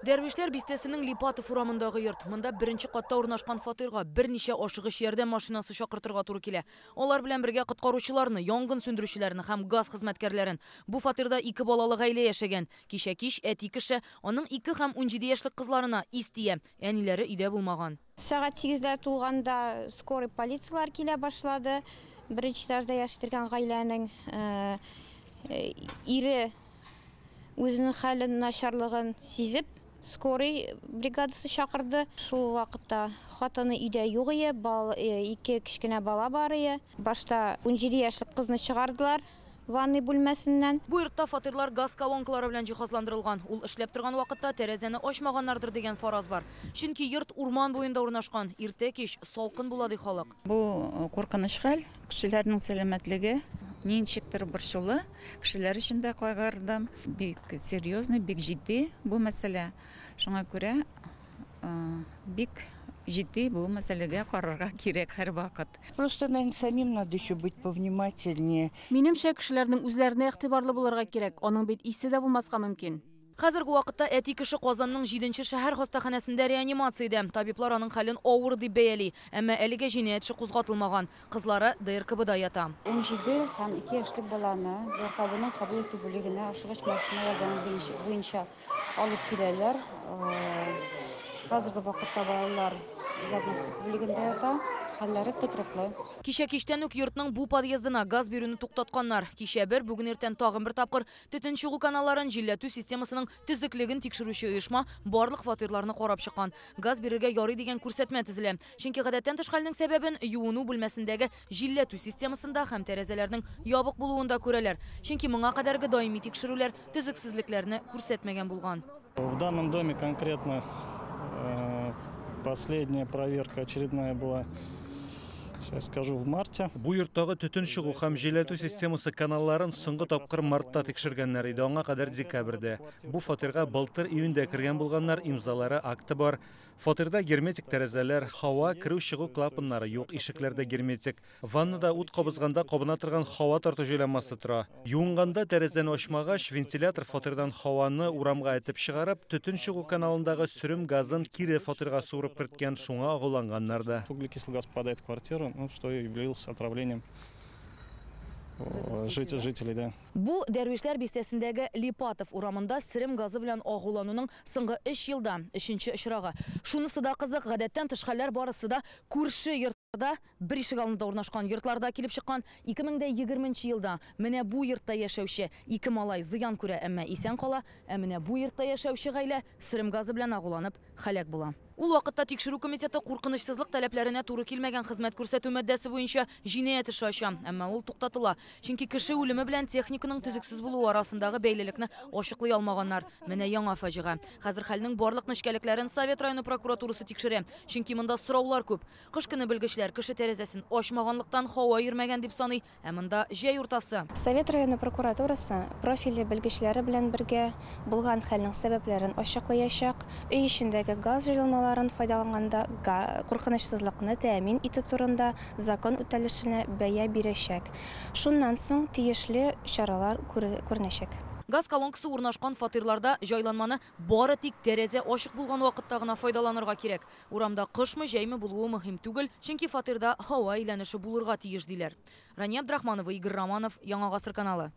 Дәрвишләр бистәсенең Липатов урамындагы йорт. Монда беренче катта урнашкан фатирга берничә ашыгыч ярдәм машинасы чакыртырга туры килә. Алар белән бергә коткаручыларны, янгын сүндерүчеләрне һәм газ хезмәткәрләрен. Бу фатирда ике балалы гаилә яшәгән. Кичә кич әти кеше аның 2 һәм 17 яшьлек кызларына ис тия. Әниләре өйдә булмаган. Сәгать 8-ләр тулганда скорый полицияләр килә башлады. Беренче этажда яши торган гаиләнең ире үзенең хәлен начарлыгын сизеп, скорый бригадасы чакырды. Шул вакытта хатыны өйдә юк ие, ике кечкенә бала бар ие. Башта 17 яшьлек кызны чыгардылар ванный бүлмәсеннән. Бу йортта фатирлар газ колонкалары белән җиһазландырылган. Ул эшләп торган вакытта тәрәзәне ачмаганнардыр дигән фараз бар. Чөнки йорт урман буенда урнашкан. Иртә кич салкын була ди халык. Бу куркыныч хәл, кешеләрнең сәламәтлеге ничектер борчулы, кешеләр өчен дә кайгырдым. Бик серьезный, бик җитди бу мәсьәлә. Шуңа күрә бик җитди бу мәсьәләгә карарга кирәк һәрвакыт. Просто, наверное, самим надо еще быть повнимательнее. Минемчә, кешеләрнең үзләренә игътибарлы булырга кирәк. Аның бит исе дә булмаска мөмкин. Хәзерге вакытта әти кеше Казанның 7нче шәһәр хастаханәсендә реанимациядә. Табиблар аның хәлен авыр дип бәяли. Әмма әлегә җинаять эше кузгатылмаган. Кызлары ДРКБда ята. 17 һәм 2 яшьлек баланы ДРКБның кабул итү бүлегенә ашыгыч машина ярдәме буенча алып киләләр. Хәзерге вакытта балалар диагностика бүлегендә ята. Хәлләре тотрыклы. Кичә кичтән үк йортның бу подъездына газ бирүне туктатканнар. Кичә бер, бүген иртән тагын бер тапкыр төтен чыгу каналларын җилләтү системасының төзеклеген тикшерүче оешма барлык фатирларны карап чыккан. Газ бирергә ярый дигән күрсәтмә төзелә. Чөнки гадәттән тыш хәлнең сәбәбен юыну бүлмәсендәге җилләтү системасында һәм тәрәзәләрнең ябык булуында күрәләр. Чөнки моңа кадәрге даими тикшерүләр төзексезлекләрне күрсәтмәгән булган. В данном доме конкретно последняя проверка очередная была, сейчас скажу, в марте. Бу йорттагы төтен чыгу һәм җилләтү системасы каналларын соңгы тапкыр мартта тикшергәннәр иде, аңа кадәр декабрьдә. Бу фатирга былтыр июньдә кергән булганнар, имзалары, акты бар. Фатирда герметик тәрәзәләр, һава керү-чыгу клапаннары юк, ишекләрдә герметик. Ваннада ут кабызганда кабына торган һава тарту җайланмасы тора. Юынганда тәрәзәне ачмагач, вентилятор фатирдан һаваны урамга этеп чыгарып, төтен чыгу каналындагы сөрем газын кире фатирга суырып керткән, шуңа агуланганнар да. Углекислый газ попадает в квартиру, что и явилось отравлением жителей, да. Бу Дәрвишләр бистәсендәге Липатов урамында сөрем газы белән агулануның соңгы 3 елда өченче очрагы. Шунысы да кызык, гадәттән тыш хәлләр барысы да күрше йортларда, бер ишек алдында урнашкан йортларда килеп чыккан. 2020 елда менә бу йортта яшәүче ике малай зыян күрә, әмма исән кала, ә менә бу йортта яшәүче гаилә сөрем газы белән агуланып һәлак була. Ул вакытта тикшерү комитеты куркынычсызлык таләпләренә туры килмәгән хезмәт күрсәтү маддәсе буенча җинаять эше ача, әмма ул туктатыла. Чөнки кеше үлеме белән техниканың төзексез булуы арасындагы бәйлелекне ачыклый алмаганнар. Менә яңа фаҗига. Хәзер хәлнең барлык нечкәлекләрен Совет районы прокуратурасы тикшерә. Чөнки монда сораулар күп. Кыш көне белгечләр кеше тәрәзәсен ачмаганлыктан һава йөрмәгән дип саный, ә монда җәй уртасы. Совет районы прокуратурасы профильле белгечләре белән бергә булган хәлнең сәбәпләрен ачыклаячак. Өй эчендәге газ җайланмаларын файдаланганда куркынычсызлыкны тәэмин итү турында закон үтәлешенә бәя бирәчәк. Шуннан соң тиешле чаралар күренәчәк. Газ колонкасы урнашкан фатирларда җайланманы бары тик тәрәзә ачык булган вакытта гына файдаланырга кирәк. Урамда кышмы, җәйме булуы мөһим түгел, чөнки фатирда һава әйләнеше булырга тиеш диләр. Рания Абдрахманова, Игорь Романов, Яңа Гасыр каналы.